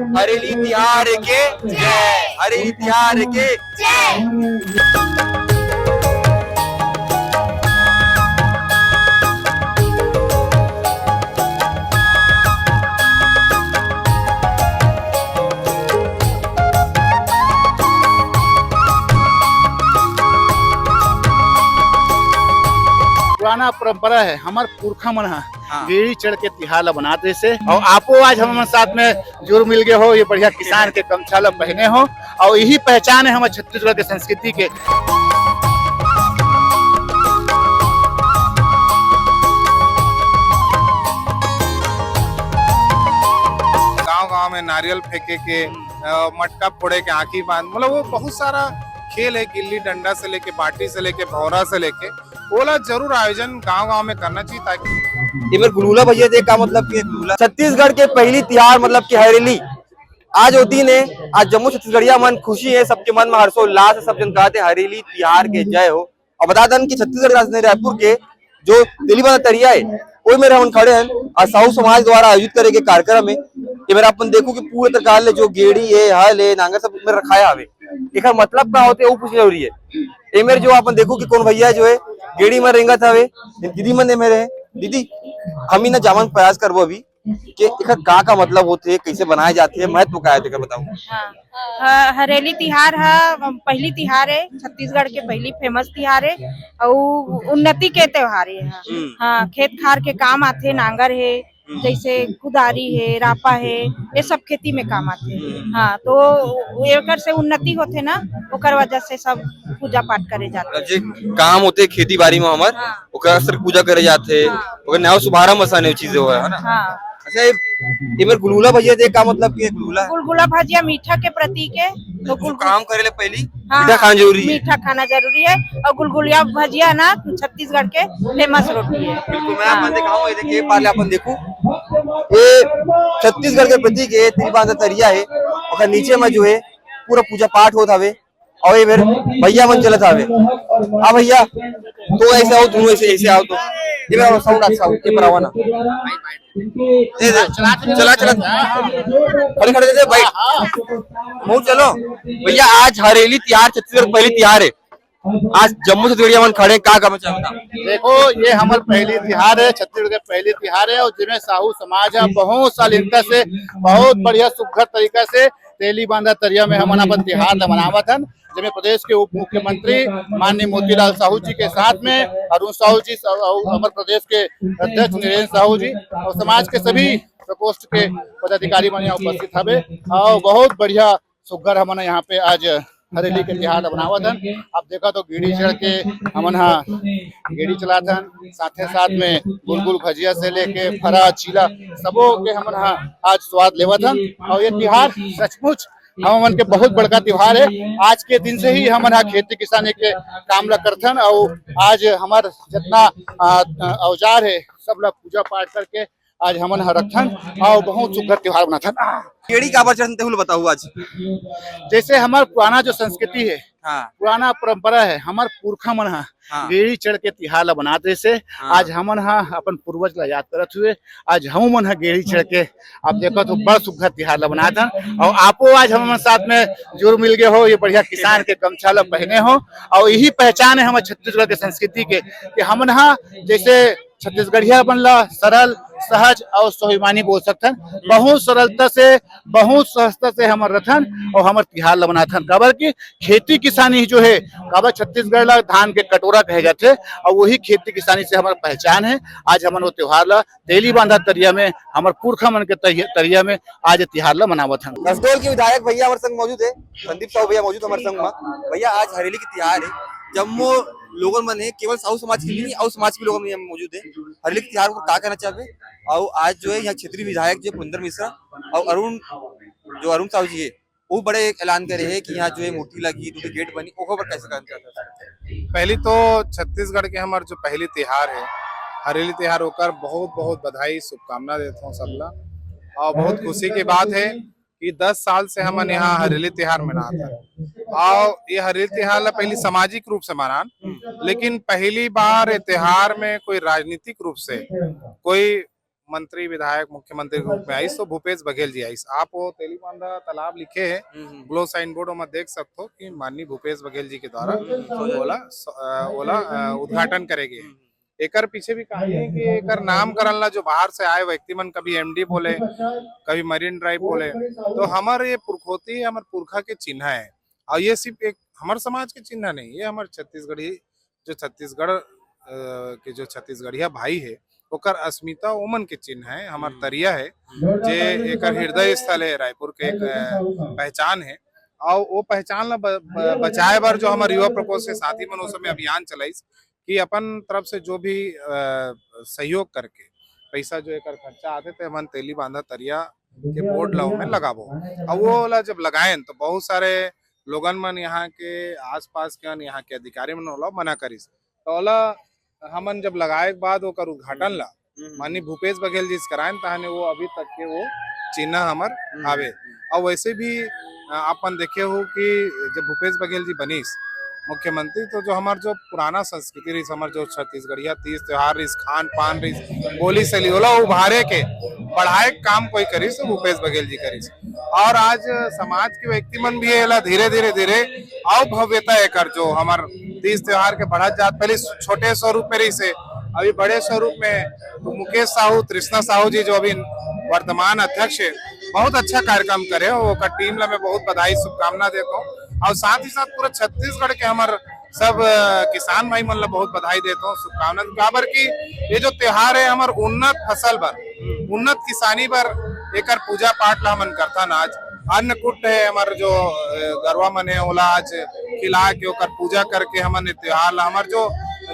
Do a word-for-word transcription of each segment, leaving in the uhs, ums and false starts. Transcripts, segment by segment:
हरेली तिहार के जय। हरेली तिहार के जय। पुराना परंपरा है, हमर पुरखा मन ह हाँ। गेड़ी चढ़ के तिहार ला मनात रहिसे। अउ आपो आज हमन साथ में जुड़ मिल गए हो, ये बढ़िया किसान के गमछा ला पहने हो, अउ यही पहचान है हमर छत्तीसगढ़ के संस्कृति के। गांव-गांव में नारियल फेंके के, अ, मटका फोड़े के, आंखी बांध, मतलब वो बहुत सारा खेल है, गिल्ली डंडा से लेके, बाटी से लेके, भौरा से लेके, ओला जरूर आयोजन गांव-गांव में करना चाहिए, ताकि एमेर गुलगुला भजिया दे का मतलब कि गुलगुला छत्तीसगढ़ के पहली तिहार मतलब कि हरेली। आज वो दिन है, आज जम्मो छत्तीसगढ़िया मन खुशी है, सबके मन में हर्षोल्लास है, सब जन कहते हैं, "हरेली तिहार के जय हो।" अब बता दन कि छत्तीसगढ़ के राजधानी रायपुर के जो तेलीबांधा तरिया है, ओई मेर हमन खड़े हन। आज साहू समाज द्वारा आयोजित करे के कार्यक्रम है। ये मेर अपन देखो कि पूरे प्रकार ले जो गेड़ी है, हल है, नांगर सब मेर रखाया हवे। एकर मतलब का होथे, वो पूछना जरूरी है। ए मेर जो अपन देखो कि कौन भैया जो है गेड़ी में रेंगत हवे, दीदी मन ए मेर है। दीदी, हम ही ना जावन प्रयास करबो अभी कि एकर का का मतलब होथे, कैसे बनाए जाथे, महत्व का है, तेकर बताओ। हाँ। ह-, हरेली तिहार ह पहली तिहार है, छत्तीसगढ़ के पहली फेमस तिहार है, अउ उन्नति के त्योहार है। हाँ। हम्म। हाँ, खेत खार के काम आथे, नांगर है, हम्म। जैसे कुदारी है, रापा है, ये सब खेती में काम आथे। हम्म। हाँ, तो एकर से उन्नति होथे ना, ओकर वजह से सब पूजा पाठ करे जाथे। मतलब जे काम होथे खेती बाड़ी में हमर, हाँ। ओकर से पूजा करे जाथे, हाँ। ओकर नवा शुभारंभ असन चीज होय, है ना? हाँ। अच्छा, ये, ये मेर गुलगुला भजिया दे का मतलब कि गुलगुला? गुलगुला भजिया मीठा के प्रतीक है, तो कुछ गुलगुला काम करे ले पहली हाँ, मीठा खाना जरूरी है। मीठा खाना जरूरी है, और गुलगुला भजिया ना छत्तीसगढ़ के फेमस रोटी है। बिल्कुल, मैं अपन हाँ। दिखाऊं, ये देखिए, ये पाले अपन देखो, ये छत्तीसगढ़ के प्रतीक है, तेलीबांधा तरिया है, ओकर नीचे में जो है पूरा पूजा पाठ होत हवे। अउ ए मेर भैया मन चलत हवे। हाँ भैया, तो ऐसे आओ, दोनों ऐसे, ऐसे आओ तो। ये मेरा साउंड अच्छा हो, ये पर आवा ना। दे, दे, चला, चला। खड़े, खड़े, दे, बैठ। बहुत चलो। भैया, आज हरेली तिहार छत्तीसगढ़ के पहली तिहार है। आज जम्मो छत्तीसगढ़िया मन खड़े, का कहना चाहता? देखो, ये हमर पहली तिहार है, छत्तीसगढ़ के पहली तिहार है, और जिसमें साहू समाज है, बहुत साल इनका से बहुत बढ़िया सुघर तरीका से तेलीबांधा तरिया में हमन अपन तिहार ल मनावत हन, जेमे प्रदेश के उप मुख्यमंत्री माननीय मोतीलाल साहू जी के साथ में अरुण साहू जी, स-, अउ हमर प्रदेश के अध्यक्ष नीरेंद्र साहू जी और समाज के सभी प्रकोष्ठ के पदाधिकारी मन यहाँ उपस्थित हवे। और बहुत बढ़िया सुग्घर हमन यहाँ पे आज हरेली के तिहार ल मनावत हन। आप देखा तो गेड़ी चढ़ के हमन हा गेड़ी चलात हन, साथे साथ में गुलगुल भजिया से लेके फरा चीला सबो के हमन हा आज स्वाद लेवत हन। और ये तिहार सचमुच हम मन के बहुत बड़का तिहार है। आज के दिन से ही हमन हा खेती किसानी के काम ला करथन और आज हमर जितना, आ, औजार है सब ला पूजा पाठ करके आज हमन ह रखथन अउ बहुत सुघर त्योहार मनाथन। गेड़ी काबर चढ़न तेहू ल बताहू आज। जैसे हमर पुराना जो संस्कृति है, हाँ। पुराना परंपरा है, हमर पुरखा मन ह हाँ। गेड़ी चढ़ के तिहार ल मनात रहिसे। हाँ। आज हमन ह अपन पूर्वज ल याद करत हुए आज हमू मन ह गेड़ी चढ़ के आप देखत हो बड़ सुघर तिहार ल मनात हन। अउ आपो आज हमन साथ में जुड़ मिल गए हो, ये बढ़िया किसान के गमछा ल पहने हो अउ यही पहचान है हमर छत्तीसगढ़ के संस्कृति के कि हमन ह जैसे छत्तीसगढ़िया मन ला सरल, सहज और स्वाभिमानी बोल सकथन। बहुत सरलता से, बहुत सहजता से हमर रथन और हमर तिहार ला मनाथन। काबर कि खेती किसानी जो है, काबर छत्तीसगढ़ ला धान के कटोरा कहे जाथे और वही खेती किसानी से हमर पहचान है। आज हमन वो त्योहार ला तेली बांधा तरिया में, हमर पुरखा मन के तरिया, तरिया में आज तिहार ला मनावत हन। कसडोल के विधायक भैया हमर संग मौजूद है, संदीप साहू भैया मौजूद हमर संग में। भैया, आज हरेली के तिहार है, जम्मो लोगन मन है, केवल साहू समाज के नहीं, अउ समाज के लोगन मन यहाँ मौजूद है। हरेली के तिहार को का कहना चाहबे? और आज जो है यहाँ क्षेत्रीय विधायक जो है पुनिंदर मिश्रा और अरुण, जो अरुण साहू जी है, वो बड़े एक ऐलान करे है कि यहाँ जो है मूर्ति लगी, दो ठो गेट बनी, ओकर पर कैसे कहना चाहते हैं? पहली तो छत्तीसगढ़ के हमर जो पहली तिहार है, हरेली तिहार, ओकर बहुत बहुत बधाई, शुभकामना देता हूँ सबला। और बहुत खुशी की बात है कि दस साल से हमन यहाँ हरेली तिहार मनात हन। और ये हरेली तिहार ला पहली सामाजिक रूप से मनान, लेकिन पहली बार ये तिहार में कोई राजनीतिक रूप से कोई मंत्री, विधायक, मुख्यमंत्री के रूप में आइस, तो भूपेश बघेल जी आइस। आप वो तेलीबांधा तालाब लिखे हे, हम्म, हम्म। ग्लो साइन बोर्ड, ओमा देख सकथो कि माननीय भूपेश बघेल जी के द्वारा हम्म, हम्म, ओला स-, अ, ओला, अ, उद्घाटन करे गे। हम्म, हम्म। एकर पीछे भी कहानी है कि एकर नामकरण ला जो बाहर से आए व्यक्ति मन, कभी एमडी बोले, कभी मरीन ड्राइव बोले, तो हमर ये पुरखोती, हमर पुरखा के चिन्ह है। और ये सिर्फ एक हमर समाज के चिन्ह नहीं, ये हमर छत्तीसगढ़ी, जो छत्तीसगढ़, अ, के जो छत्तीसगढ़िया भाई है, ओकर अस्मिता ओमन के चिन्ह है, हमर हम्म। तरिया है, हम्म। जे एकर हृदय स्थल है, रायपुर के एक, अ, पहचान है। और वो पहचान ला ब-, ब-, बचाए बर जो हमर युवा प्रकोष्ठ के साथी मन उस समय अभियान चलाइस कि अपन तरफ से जो भी, अ, सहयोग करके पैसा जो एकर खर्चा आथे, ते हमन तेलीबांधा तरिया के बोर्ड ला ओमे लगाबो। अब वो ला जब लगाएन, तो बहुत सारे लोगन मन, यहाँ के आसपास के, यहाँ के अधिकारी मन ओला मना करिस। तो ओला हमन जब लगाए के बाद ओकर उद्घाटन ला हम्म। माननीय भूपेश बघेल जी से कराएन, तहने वो अभी तक के वो चिन्ह हमर हम्म। हावे। हम्म। और वैसे भी, अ, आप मन देखे हो कि जब भूपेश बघेल जी बनिस मुख्यमंत्री, तो जो हमर जो पुराना संस्कृति रहिस, हमर जो छत्तीसगढ़िया तीज त्योहार रहिस, खान पान रहिस, बोली शैली, ओला उभारे के, बढ़ाए के काम कोई करिस, तो भूपेश बघेल जी करिस। और आज समाज के व्यक्ति मन भी एला धीरे, धीरे, धीरे और भव्यता एकर जो हमर तीज त्योहार के बढ़त जात, पहले छोटे स्वरूप में रहिस हे, अभी बड़े स्वरूप में। तो मुकेश साहू, तृष्णा साहू जी जो अभी वर्तमान अध्यक्ष है, बहुत अच्छा कार्यक्रम करे हो, ओकर टीम ला मैं बहुत बधाई, शुभकामना देता हूँ। और साथ ही साथ पूरा छत्तीसगढ़ के हमर सब, अ, किसान भाई मन ला बहुत बधाई देता हूँ, शुभकामना देता हूँ। काबर कि ये जो त्योहार है हमर उन्नत फसल बर, उन्नत किसानी बर एकर पूजा पाठ ला हमन करथन। आज अन्नकूट है हमर जो, अ, गरवा मन है, ओला आज खिला के ओकर पूजा करके हमन ये त्योहार ला, हमर जो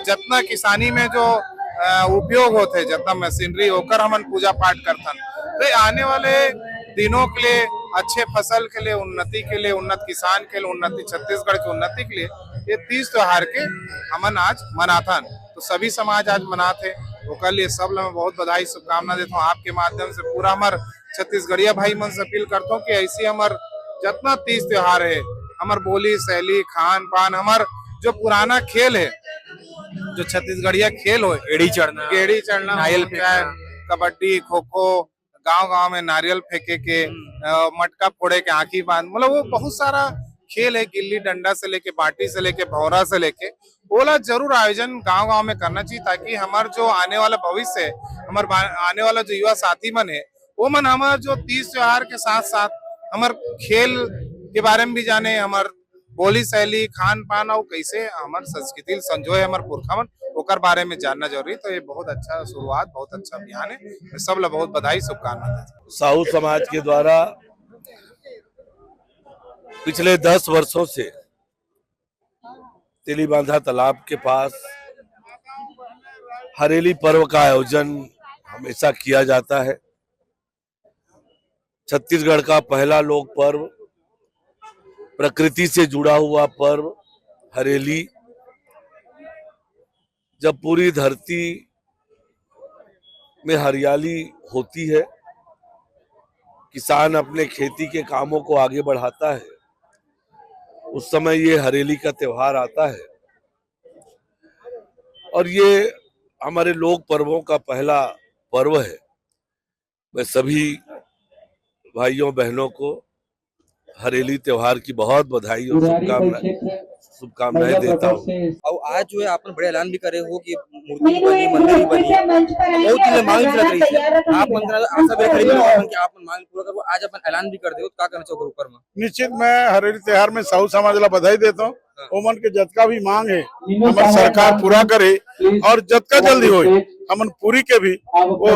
जतना किसानी में जो, अ, उपयोग होथे, जतना मशीनरी, ओकर हमन पूजा पाठ करथन। तो ये आने वाले दिनों के लिए, अच्छे फसल के लिए, उन्नति के लिए, उन्नत किसान के लिए, उन्नति, छत्तीसगढ़ की उन्नति के लिए ये तीज त्योहार के हमन आज मनाथन। तो सभी समाज आज मनात हे, ओकर लिए सब ला मैं बहुत बधाई, शुभकामना देता हूँ आपके माध्यम से। पूरा हमर छत्तीसगढ़िया भाई मन से अपील करता हूँ कि ऐसी हमर जतना तीज त्योहार है, हमर बोली शैली, खान पान, हमर जो पुराना खेल है, जो छत्तीसगढ़िया खेल हो, एड़ी चढ़ना, एड़ी चढ़ना, नारियल फेंकना, कबड्डी, खो खो, गांव-गांव में नारियल फेंके के, हम्म। अ, मटका फोड़े के, आंखी बांध, मतलब वो बहुत सारा खेल है, गिल्ली डंडा से लेके, बांटी से लेके, भौंरा से लेके, ओला जरूर आयोजन गांव-गांव में करना चाहिए, ताकि हमर जो आने वाला भविष्य है, हमर बा-, आने वाला जो युवा साथी मन है, वो मन हमर जो तीज त्योहार के साथ-साथ हमर खेल के बारे में भी जाने, हमर बोली शैली, खान पान और कैसे हमर संस्कृति ल संजोए हमर पुरखा मन, ओकर बारे में जानना जरूरी। तो ये बहुत अच्छा शुरुआत, बहुत अच्छा अभियान है, मैं सब ला बहुत बधाई, शुभकामना देता हूँ। साहू समाज के द्वारा पिछले दस वर्षों से तेलीबांधा तालाब के पास हरेली पर्व का आयोजन हमेशा किया जाता है। छत्तीसगढ़ का पहला लोक पर्व, प्रकृति से जुड़ा हुआ पर्व हरेली, जब पूरी धरती में हरियाली होती है, किसान अपने खेती के कामों को आगे बढ़ाता है, उस समय ये हरेली का त्योहार आता है। और ये हमारे लोक पर्वों का पहला पर्व है। मैं सभी भाइयों बहनों को हरेली त्योहार की बहुत बधाई और शुभकामनाएं, शुभकामनाएं देता हूँ। और आज जो है आपने बड़े ऐलान भी करे हो कि मूर्ति बनी, मंदिर बनी, बहुत दिन ले मांग भी लग रही है। आप मन का आशा भी खड़ी है कि आप मन मांग पूरा करबो, आज अपन ऐलान भी कर दे हो, तो का कहना चाहोगे ऊपर में? निश्चित मैं हरेली त्योहार में साहू समाज ला बधाई देता हूँ। हाँ। ओमन के जतका भी मांग है, हमर सरकार पूरा करे और जतका जल्दी होए, हमन पूरी के भी वो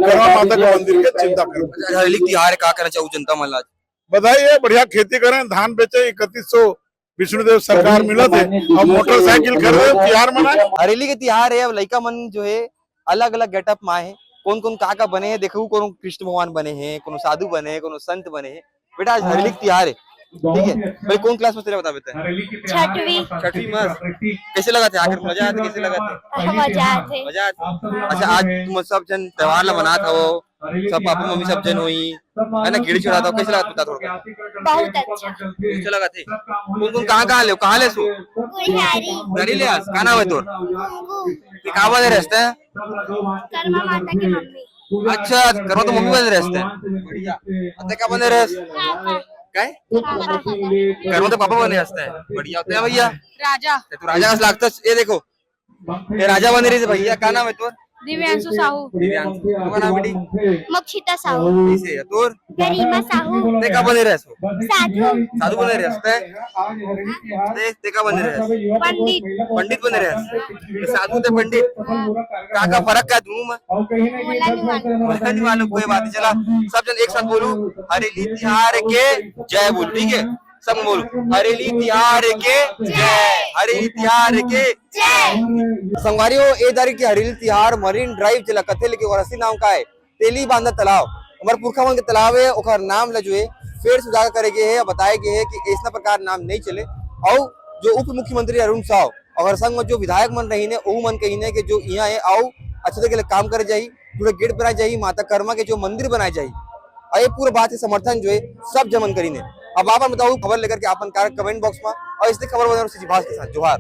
करवा माता के मंदिर के चिंता करबो। अच्छा, हरेली त्योहार का कहना चाहू जनता मन ला आज? बधाई है, बढ़िया खेती करें, धान बेचे, इकतीस सौ विष्णुदेव सरकार मिलत है, अब मोटरसाइकिल खरीदे, त्योहार मनाए। हरेली के त्योहार है, अब लइका मन जो है अलग-अलग गेटअप में आए हैं, कौन-कौन का-का बने हैं, देखो कोनो कृष्ण भगवान बने हैं, कोनो साधु बने हैं, कोनो संत बने हैं। बेटा आज हरेली के त्योहार है, ठीक है? भाई कौन क्लास में तेरा बता बेटा? छठवीं। छठवीं में। कैसे लगा थे आखिर, मजा आते, कैसे लगा थे? मजा आते। मजा आते। अच्छा, आज तुम सब जन त्योहार ला मनात हो, सब पापा मम्मी सब जन होई, है ना, गेड़ी चढ़ाता हो, कैसे लगा था थोड़ा? बहुत अच्छा। कैसे लगा थे? कौन कौन कहाँ कहाँ ले, कहाँ ले सो? गुढ़ियारी। गुढ़ियारी ले आज, का नाम है तोर? कुंगू। ते का बने रहते हैं? कर्मा माता की मम्मी। अच्छा, करमा तो मम्मी बने रहस ते। बढ़िया। अउ ते का बने रहस? काय? करमा तो पापा बने रहस ते। बढ़िया होथे भैया। राजा। ते तू राजा कस लागथस। ये देखो, ये राजा बने रहिस भैया। का नाम हे तोर? दिव्यांशु साहू। दिव्यांशु। तोर का नाम बेटी? मोक्षिता साहू। कइसे हे तोर? गरिमा साहू। ते का बने रहस? साधु। साधु बने रहस ते? ते, ते का बने रहस? पंडित। पंडित बने रहस? ते साधु ते पंडित? का, का फरक का हे दूनों में? मोला नहीं मालूम। मोला नहीं मालूम, कोई बात नहीं। चला, सब जन एक साथ बोलू, हरेली तिहार के जय बोल, ठीक है? सब बोलू, हरेली तिहार के जय, हरेली तिहार के जय। संगवारी हो, ए दारी के हरेली तिहार मरीन ड्राइव जेला कथे, लेकिन ओकर असली नाम का हे? तेली बांधा तालाब, हमर पुरखा मन के तालाब हे, ओकर नाम ल जो हे फेर से उजागर करे गे हे, बताए गे हे कि अइसना प्रकार नाम नहीं चले। अउ जो उप मुख्यमंत्री अरुण साव, ओकर संग में जो विधायक मन रहिन हे, ओहू मन कहिन हे कि जो इहाँ हे, अउ अच्छा तरीके ले काम करे जाही, पूरा गेट बनाए जाही, माता करमा के जो मंदिर बनाए जाही, अउ ये पूरा बात के समर्थन जो हे सब जमन करिन हे। अब आप मन बताओ खबर लेकर के अपन कार कमेंट बॉक्स में, अउ अइसने खबर बने रहो सीजी भास के साथ। जोहार।